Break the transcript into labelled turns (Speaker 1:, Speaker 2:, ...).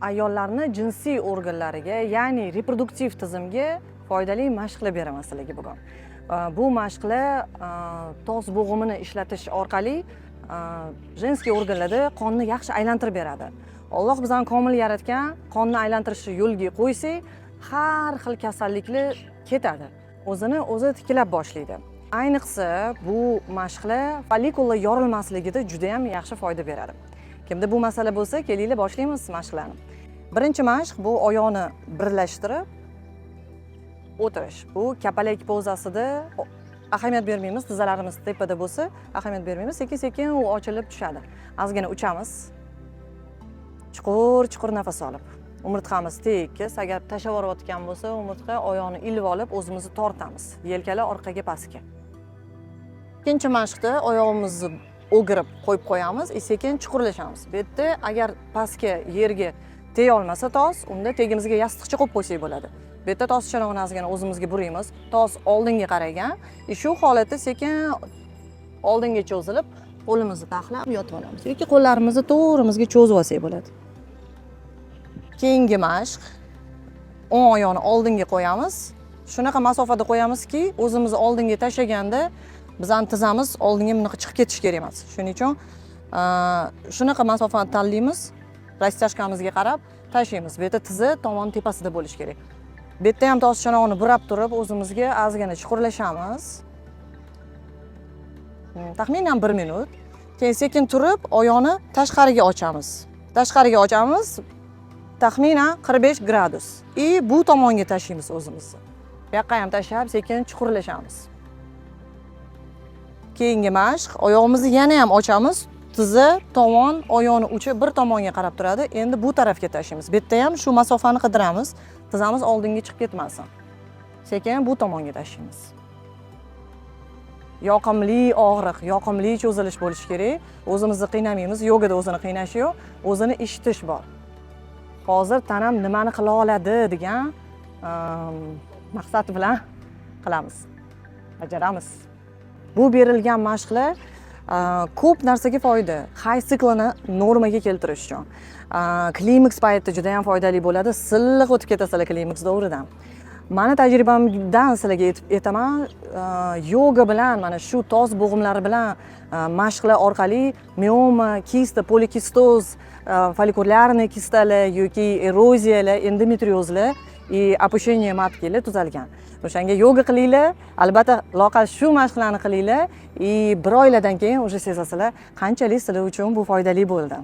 Speaker 1: Ayollarni jinsiy organlariga, ya'ni reproduktiv tizimga foydali mashqlar beraman sizlarga bugun. Bu mashqlar tos bo'g'imini ishlatish orqali женский organlarda qonni yaxshi aylantirib beradi. Alloh bizani komil yaratgan, qonni aylantirishni yo'lga qo'ysak, har xil kasalliklar ketadi, o'zini o'zi tiklab boshlaydi. Ayniqsa, bu mashqlar follikula yorilmasligida juda yam yaxshi foyda beradi. Kimda bu masala bo'lsa, kelinglar, boshlaymiz mashqlarni. Birinchi mashq bu oyoqni birlashtirib o'tirish. Bu kapalak pozasida. Ahamiyat bermaymiz, tizzalarimiz tepada bo'lsa, ahamiyat bermaymiz, sekin sekin u ochilib tushadi. Ozgina uchamiz, chuqur chuqur nafas olib, umurtqamiz tekis. Agar tashlab yuborayotgan bo'lsa umurtqa, oyoqni ilib olib, o'zimizni tortamiz, yelkalar orqaga, pastga. Ikkinchi mashqda oyog'imizni o'girib qo'yib qo'yamiz и sekin chuqurlashamiz. Bu yerda agar pastga, yerga tega olmasa tos, unda tagimizga yostiqcha qo'yib qo'ysak bo'ladi. Bu yerda tos chanog'ini ozgina o'zimizga buraymiz, tos oldinga qaragan, и shu holatda sekin oldinga cho'zilib, qo'limizni taxlab yotib olamiz yoki qo'llarimizni to'g'rimizga cho'zib olsak bo'ladi. Keyingi mashq: o'ng oyoqni oldinga qo'yamiz. Shunaqa masofada qo'yamizki, o'zimizni oldinga tashlaganda bizani tizzamiz oldinga bunaqa chiqib ketishi kerak emas. Shuning uchun shunaqa masofani tanlaymiz, растяжка mizga qarab tashlaymiz. Bu yerda tizza tomon tepasida bo'lishi kerak. Bu yerda ham tos chanog'ini burab turib, o'zimizga ozgina chuqurlashamiz. Taxminan bir minut. Keyin sekin turib, oyoqni tashqariga ochamiz, tashqariga ochamiz taxminan 45 gradus, и bu tomonga tashlaymiz o'zimizni. Bu yoqqa ham tashlab, sekin chuqurlashamiz. Keyingi mashq: oyog'imizni yana ham ochamiz, tizza, tovon, oyoqni uchi bir tomonga qarab turadi. Endi bu tarafga tashlaymiz. Bu yerda ham shu masofani qidiramiz, tizzamiz oldinga chiqib ketmasin. Sekin bu tomonga tashlaymiz. Yoqimli og'riq, yoqimli cho'zilish bo'lishi kerak. O'zimizni qiynamaymiz, yogada o'zini qiynash yo'q, o'zini eshitish bor. Hozir tanam nimani qila oladi degan maqsad bilan qilamiz, bajaramiz. Bu berilgan mashqlar ko'p narsaga foyda. Hayz siklini normaga keltirish uchun, klimaks paytida juda yam foydali bo'ladi, silliq o'tib ketasizlar klimaks davridan. Mani tajribamdan sizlarga aytaman, yoga bilan, mana shu tos bo'g'imlari bilan mashqlar orqali mioma, kista, polikistoz, follikulярный kistalar yoki eroziyalar, endometriozlar и опущение матки lar tuzalgan. O'shanga yoga qilinglar, albatta, loaqal shu mashqlarni qilinglar, и bir oylardan keyin уже sezasizlar, qanchalik sizlar uchun bu foydali bo'ldi.